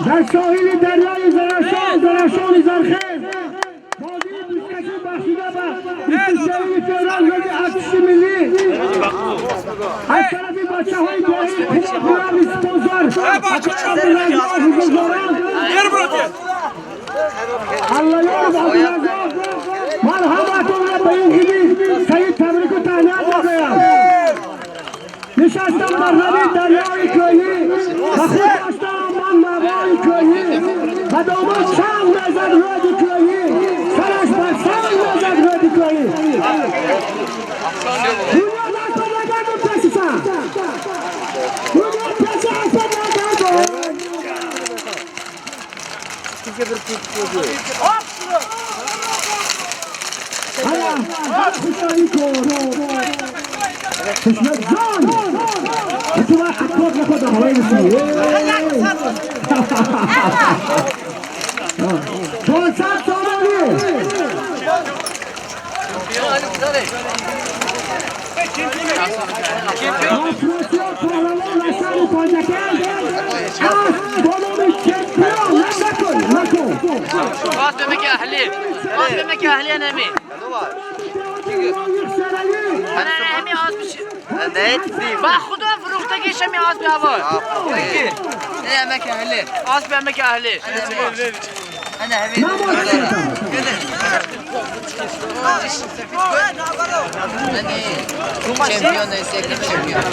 در ساحل دریای زرشان، زرشان زرخیز بازی بوسکشی بخشیده به 23 تهران روز ارتش ملی از طرف بچه های دایی کمک اسپانسر عبدالرزاق حضورداران الله یار عبدالرزاق من همتون را به این گیری سید تبریک و تهنیت میگویم. نشستم بر لب دریای کوهی و خود داشتم من نوای کوهی و دامن چند نزد رود کوهی سرش بر سنگ نزد رود کوهی دنیا نکن نگردم پسیسم دنیا پس اصلا نگردم. حالا خوشحالی کن خوشمت جان تو وقت کار نخواد هوای بسی 400 سامانی افراسیاب پهلوان و شهر پاجکند از با نام چمپیون نکن نکن فاطمه که اهلی فاطمه که اهلی نمی انا همی آز بشه با خدا فروختگیش همی آز به هوا نه امک اهلی آز به امک اهلی انا همی چمپیون سیکی چمپیون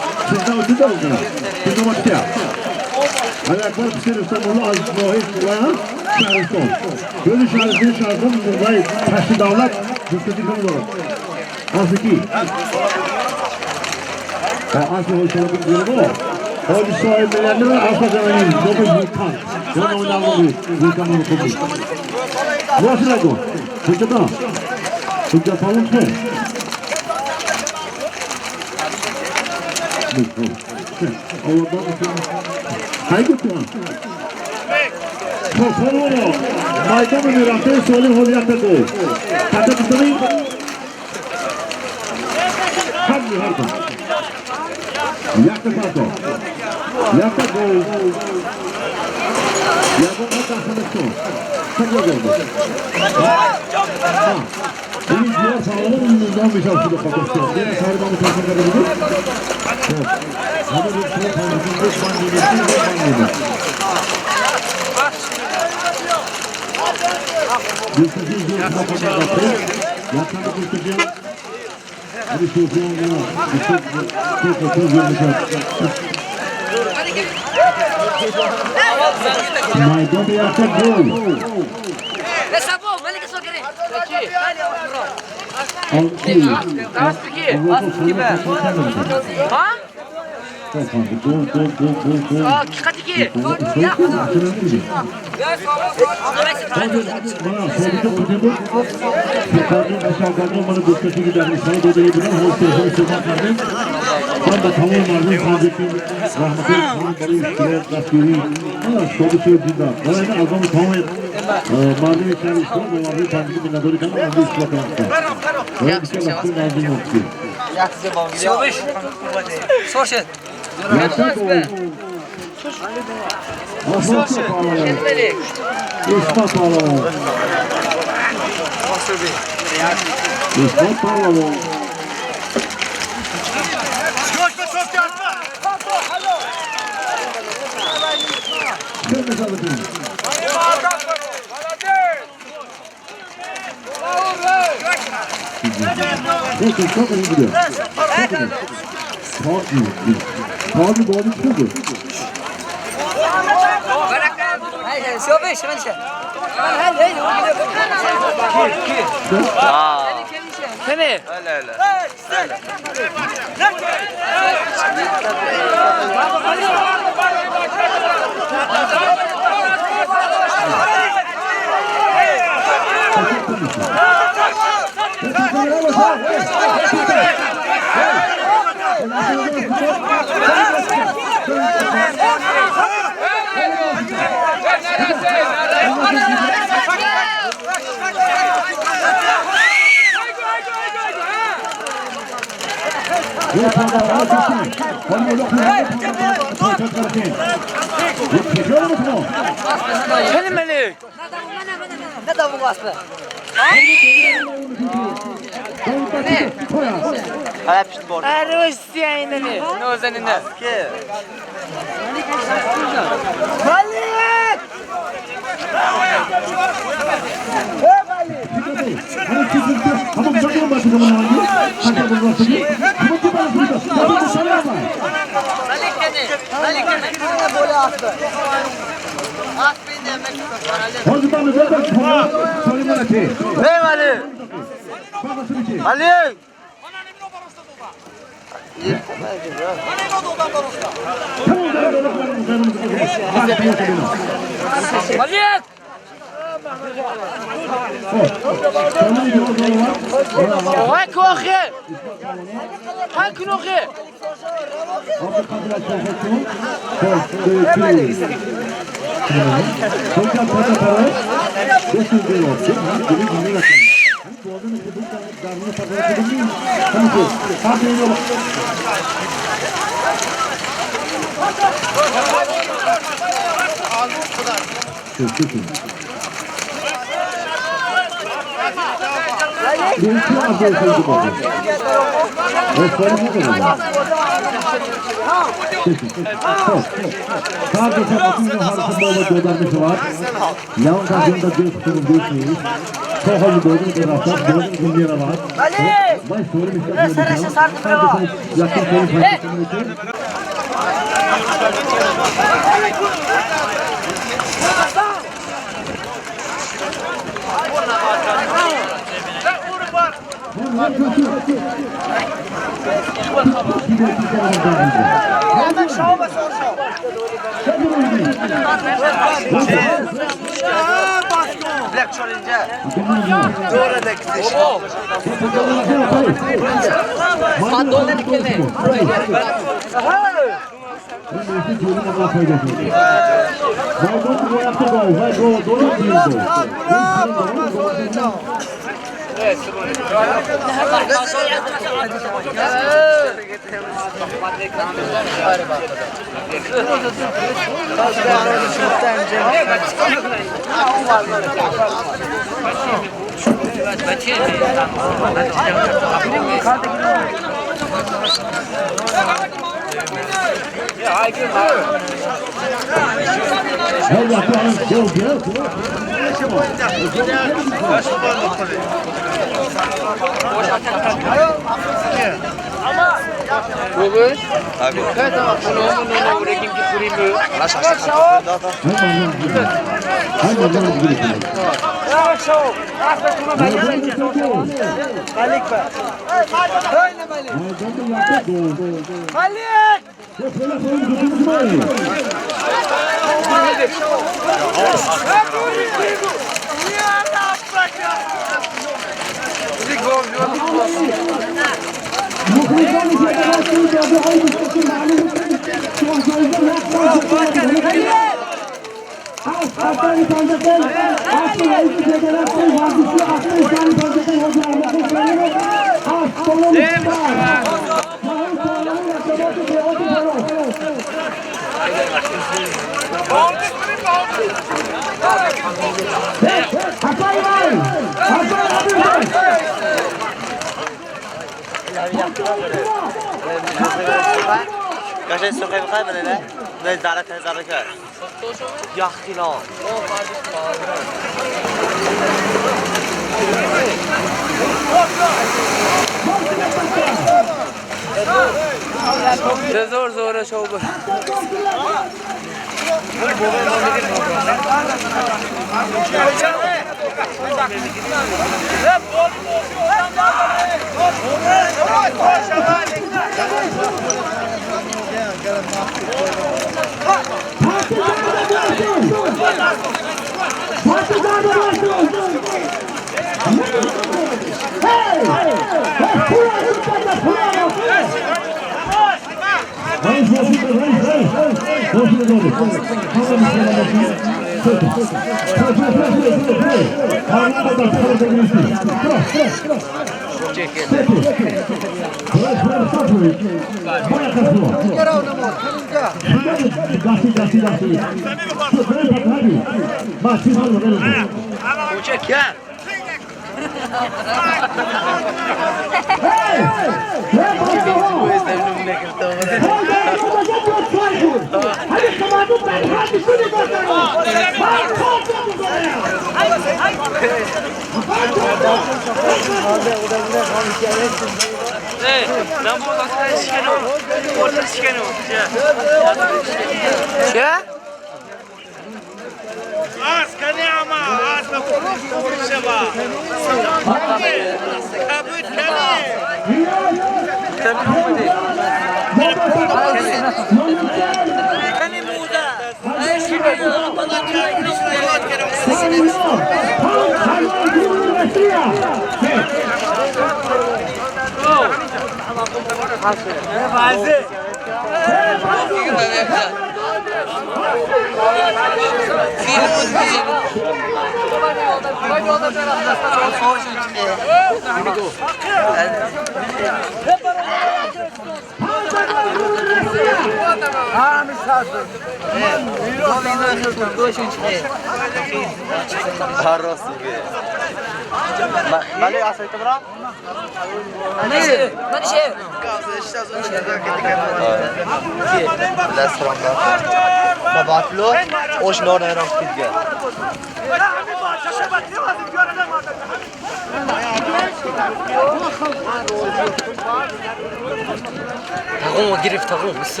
تقوم گرفت تقوم بس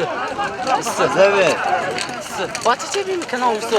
بس بس باچه چه بیم کنار بس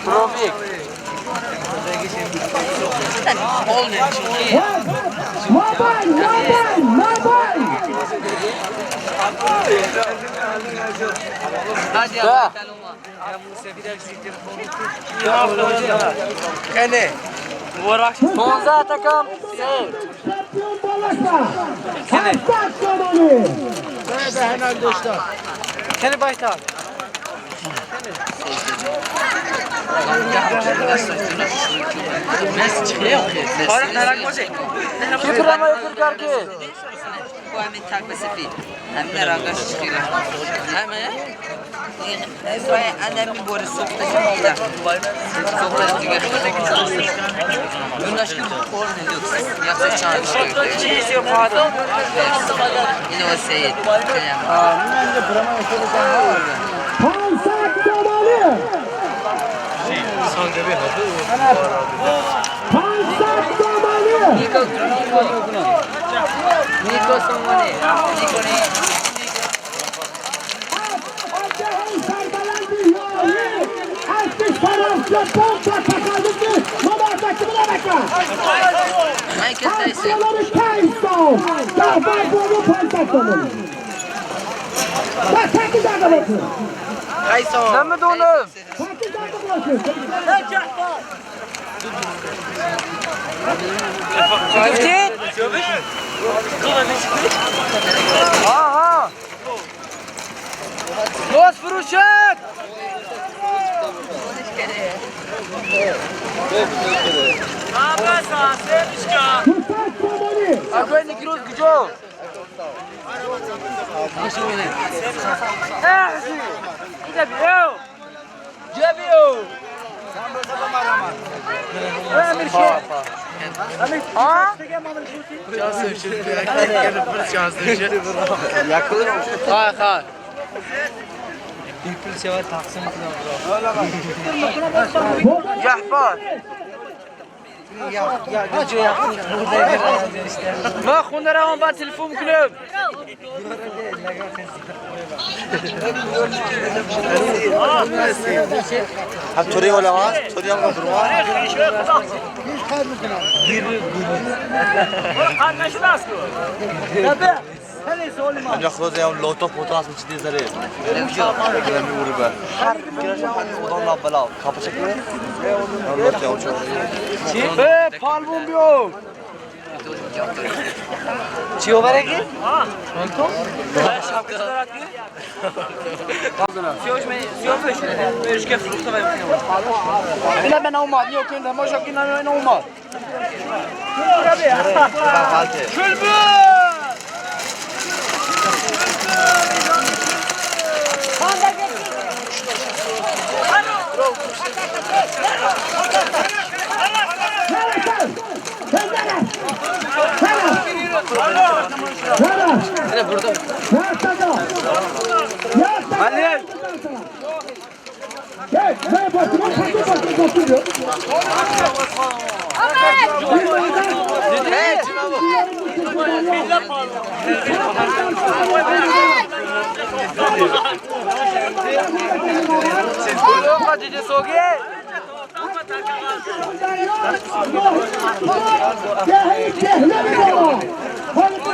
Пробег. Мобайл, мобайл, мобайл. Да. Понздаҳ такам. Чемпион болашта. 700 сомонӣ. Кени байтар. Ки прама эфир кард ки? همین تک به سفید همین رنگاش خیلی همه انا میبره سوخته که میدم سوخته دیگه جونش که خور لوکس یا چند اینو سید 500 сомонӣ. 500 сомонӣ. نیکو سومانی نیکو نی مایکل تایسون Намедонам. Чӣ гуфтӣ? Аҳа. Боз фурӯшад. Акои Никрӯз куҷо? Ҷаъфар. Ман хона равам, баъд телефон мекунам. هم توری ولا ما توری هم برو هم خود هم لوتو فوتو از چیزی زره می وره به خدا لا بلا کاپچه لوتو چی؟ به پالبون بیو. چی اوبره کی؟ نه من اومد نیو کن تماشا کن نه اومد.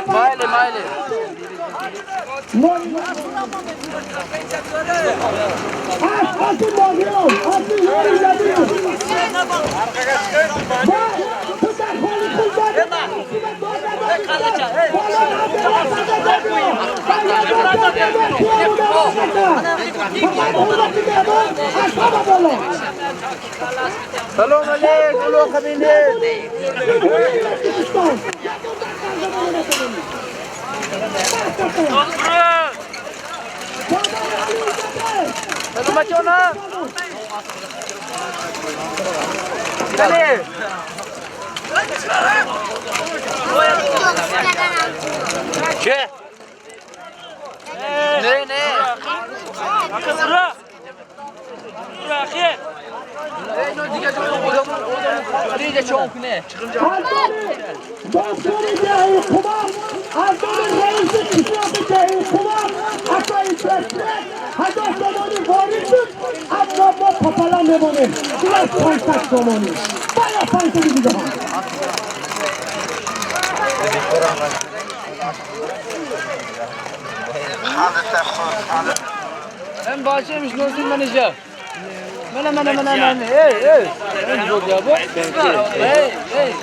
Maile, maile. سلام علیکم چه؟ نه نه Ben bahçeymiş nasıl menajer. Mena hey hey. Hey hey.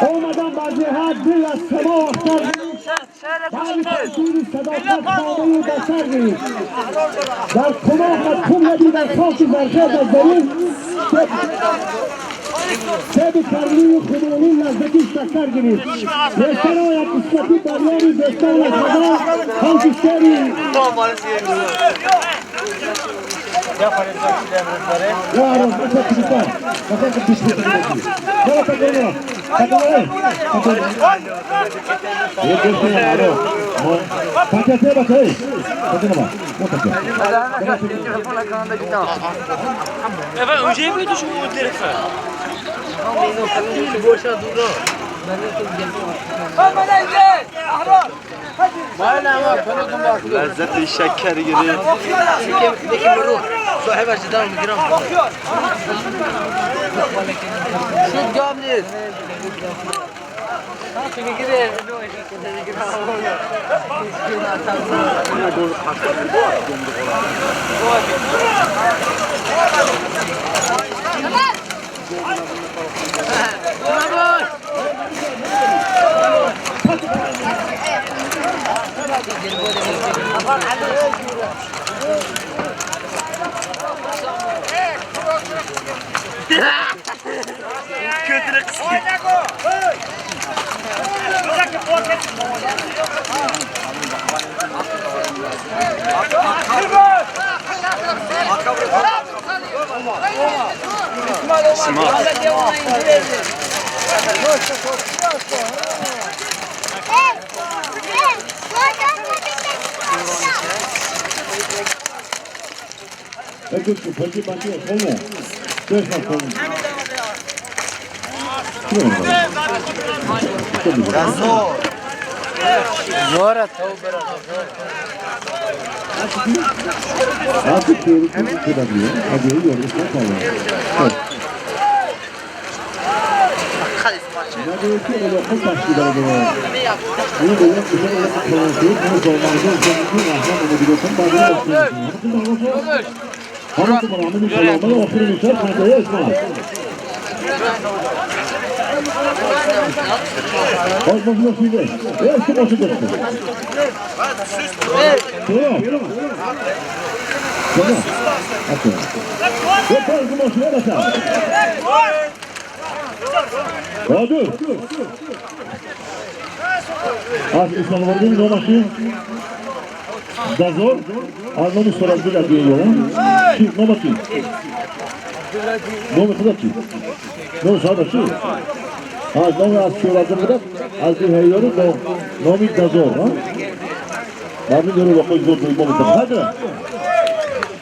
اومدن بر جهت دل از سما در کماه و کم ندی در خاک زرخیز از زمین سب کرلی و خمانی نزدیکی شکر گرفت بهتر آید قسمتی بریاری بهتر از خدا همچی شهری يا رب لذت شکر گرفت. صاحبش دارم میگیرم. شد گام نیست. میگیره.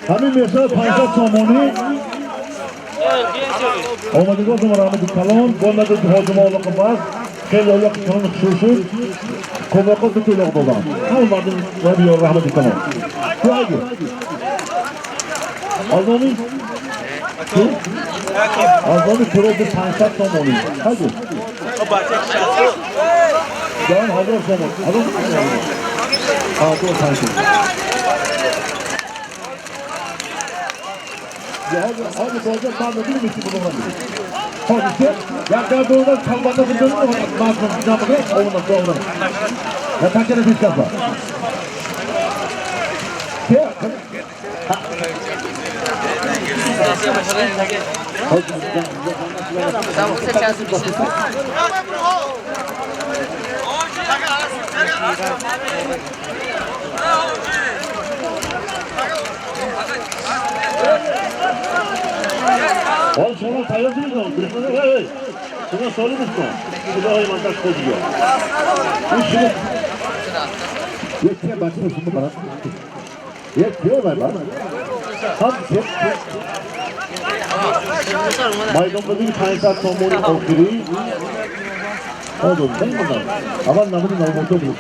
همین میرسد 500 سامانی آمدگاه شما رحمت کلان با نداد حاجم آلاق بس خیلی آلاق کلان خشور شد کمکات به تولاق دادن همون مردم نبی رحمت کلان تو اگه از آنی از آنی پروب 500 سامانی هگو جان 1000 سومون 1000 سومون ها دو سانتی هذا بازار بعد ما بيجي بقول هذا يا كابونا خلبنا بدون ما نجمع أو نجمع لا تكره في كذا حال شما تیار می‌کنم. شما سوالی می‌کنم. خدای من دست خودیه. این شما یکی بچه شما برات. یکی بابا. هم مایدون بدی 500 تومانی آخری. آدم نمی‌دونم. اول نمونی ناموتو بود.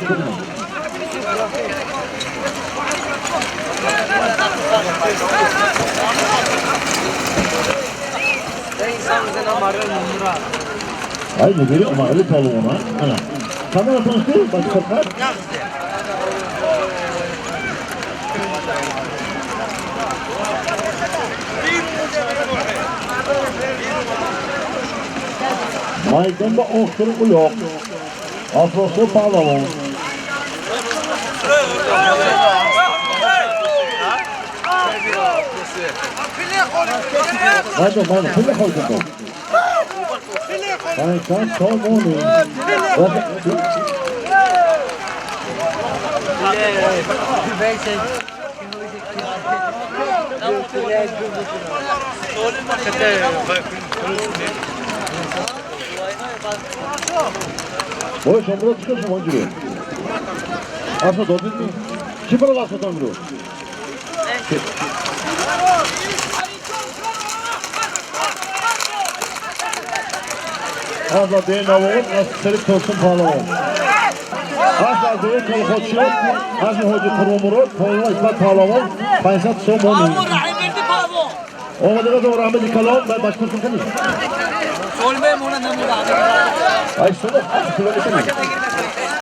Ay ne veriyor ama öyle pahalı ona. Ana. Kamera konuştu, bak kapat. Maydanda oxtur yok. Afrosu pahalı. Haydi haydi, pille koydum. Haydi, tamam. Oy, şomura çıkıyorsun oncu. Aslında doğru değil mi? Kim bana laf atan bro? Asla değil navon, asla serip tosun pahalı. Asla değil kolxoçu, asla hoca kurumuru, koluna ispat pahalı, 500 somoni. Omadega da rahmet kalam, ben başkasını tanıyorum. Ay sonra, kullanırsın.